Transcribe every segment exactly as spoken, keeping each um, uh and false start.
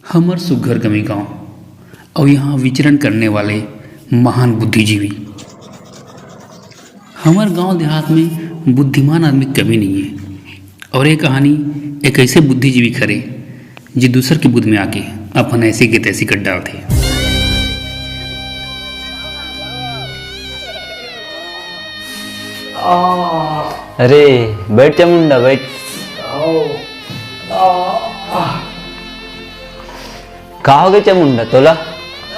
हमर सुग्घर गंवई गांव अउ यहाँ विचरण करने वाले महान बुद्धिजीवी। हमर गांव देहात में बुद्धिमान आदमी कमी नहीं है। और ये कहानी एक ऐसे बुद्धिजीवी खरे, जे दूसर के बुद्ध में आके अपन ऐसी के तैसी कर डालथे। अरे, बैठ चामुंडा, बैठ। का हो गे चामुंडा तोला?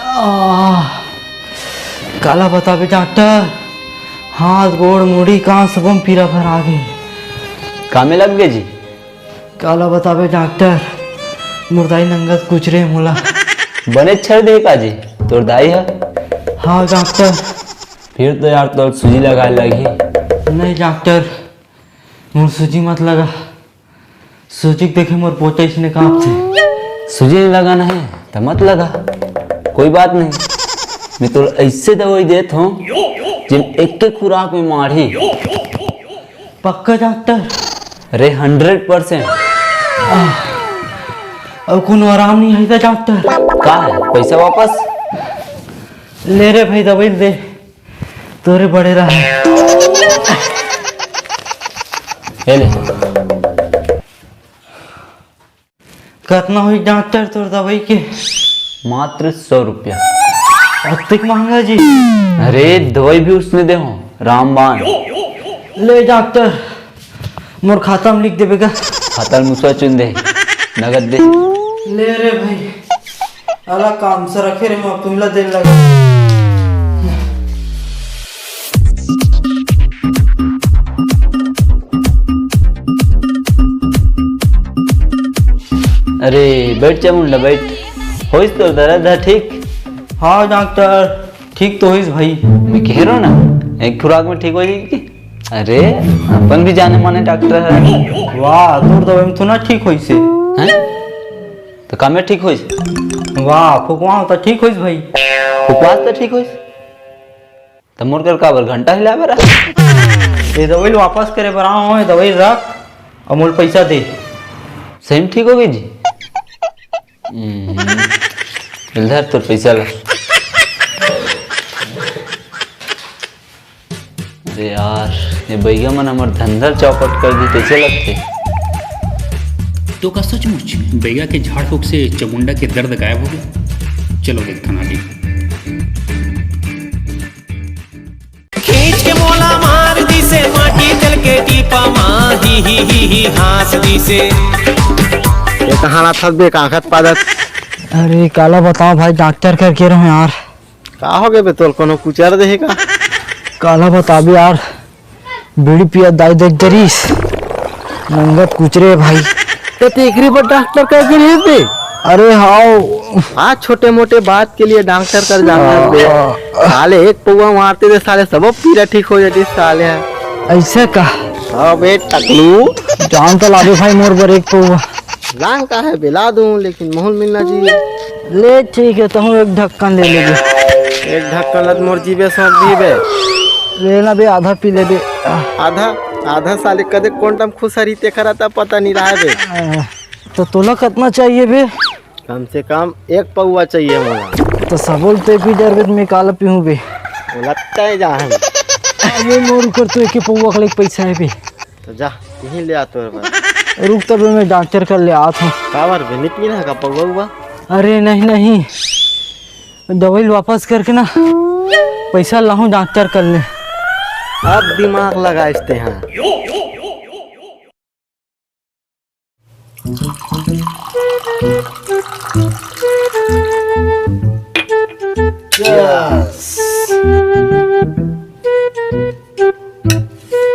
आह, काला बताबे डॉक्टर, हाथ गोड़ मुड़ी कान सबम पीरा भर आ गे। कामे लग गे जी? काला बताबे डॉक्टर, मोर दाई नंगत कुचरे मोला। बने छर दे का जी तोर दाई ह? हाँ डॉक्टर। फिर तो यार तोर सूजी लगाए लगही। नहीं डॉक्टर, मोर सूजी मत लगा। सूजी के देखे मोर पोटा इसने कांपथे। सूजी नहीं लगाना है तो मत लगा, कोई बात नहीं। मैं तो ऐसे दवाई देत हूँ, जिन एक के खुराक में मारही। पक्का डॉक्टर? अरे हंड्रेड परसेंट। अब कोनो आराम नहीं है डॉक्टर? का है, पैसा वापस? ले रे भाई, दवाई दे। तोरे बड़े रहा। ये ले। कतना होई डॉक्टर तोर दवाई के? मात्र सौ रुपया। अतिक महंगा जी। अरे दवाई भी उसने दे हो, रामबाण। ले डॉक्टर, मोर खाता में लिख देबे का? खाता में मुसवा चुन दे, नगद दे। ले रे भाई, अलग काम से रखे रे, मैं तुमला देर लगा। अरे बैठ चामुंडा बैठ, होइस तो दर्द है ठीक? हाँ डॉक्टर, ठीक तो होइस भाई। मैं कह रहा हूँ ना, एक खुराक में ठीक हो जाएगी। अरे अपन भी जाने माने डॉक्टर है। वाह, तोर दवाई में तो ना ठीक होइस हे। हैं? तो का में ठीक होइस? वाह, फुकवा होता ठीक होइस भाई। फुकवा तो ठीक होइस। त मोर कर काबर घंटा हिलावे रहा? ये दवाई ल वापस करे बर आए हों, ये दवाई रख अउ मोल पैसा दे। सही में ठीक हो गई जी? हम्म, इधर तोर पैसा ला। अरे यार, ये बइगा मन हमर धंधा चौपट कर दी, कैसे लगते? तो का सचमुच बइगा के झाड़ फूक से चामुंडा के दर्द गायब हो गया? चलो देखथन आगे। खींच के मोला मार दिसे, माटी तेल के टीपा मा ही ही ही ही हाँस दिसे। ये कहाँ ला थक बे, कांखत पादत? अरे काला बताओ भाई, डॉक्टर कर के रहो यार। का हो गए बे तोल, कोनो कुचर देहे का? काला बताबे यार, बीड़ी पिया दाई देख डरिस, नंगत कुचरे भाई। ते तेकरे पर डॉक्टर कर के रहे बे? अरे हाओ। हाँ, छोटे मोटे बात के लिए डॉक्टर कर जाना है बे। साले एक पौवा मारते थे, साले सब पीरा ठीक हो जाती साले। ऐसा का? हाँ बे टकलू। जान तो लाबे भाई मोर बर एक पौवा। लांग का है बे, ला दूं, लेकिन मोहल मिलना चाहिए। ले ठीक है, तहूँ एक ढक्कन ले लेबे। एक ढक्कन लत मोर जीबे सौंप दीबे। लेना बे, आधा पी लेबे। आधा? आधा साले कदे कोन टाइम खुसरी तेखर आता पता नहीं रहा बे। तो तोला कितना चाहिए बे? कम से कम एक पौवा चाहिए मोला। तो सबोल ते पी डरबे त मैं काला पीहूँ बे। बोला तय जा हम। अरे मोर ऊपर तो एक पौवा का एक पैसा है बे। तो जा, यहीं ले आ तोर बर। रुक तबे मैं डॉक्टर कर ले आत हूँ। काबर बे, निकली ना का पौवा उवा? अरे नहीं नहीं, दवाई वापस करके ना पैसा लाहूँ डॉक्टर कर ले। अब दिमाग लगा इसते हाँ।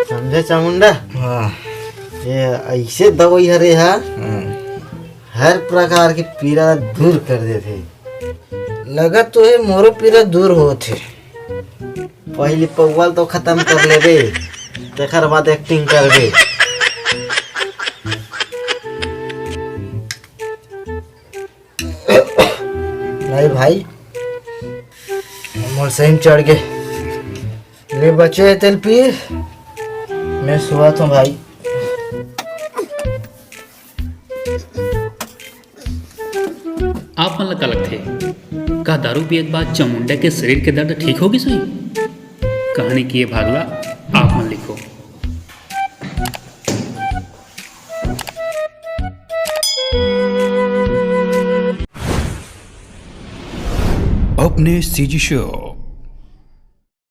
समझे चामुंडा? हाँ। ये ऐसे दवाई हरे हा, हाँ। हर प्रकार के पीड़ा दूर कर देथे। लगत तो हे मोरो पीड़ा दूर होत हे। पहली पौवा ल तो खत्म कर लेबे, तेखर बाद एक्टिंग करबे। नहीं भाई, मोर सही में चढ़ गे। ले बचे हे तेल पी, मैं सुआत हूँ भाई। आप मन ला का लगथे, का दारू पिए के बाद चामुंडा के शरीर के दर्द ठीक हो गिस होही? कहानी के ये भाग ला आप मन लिखो। अपने सीजी शो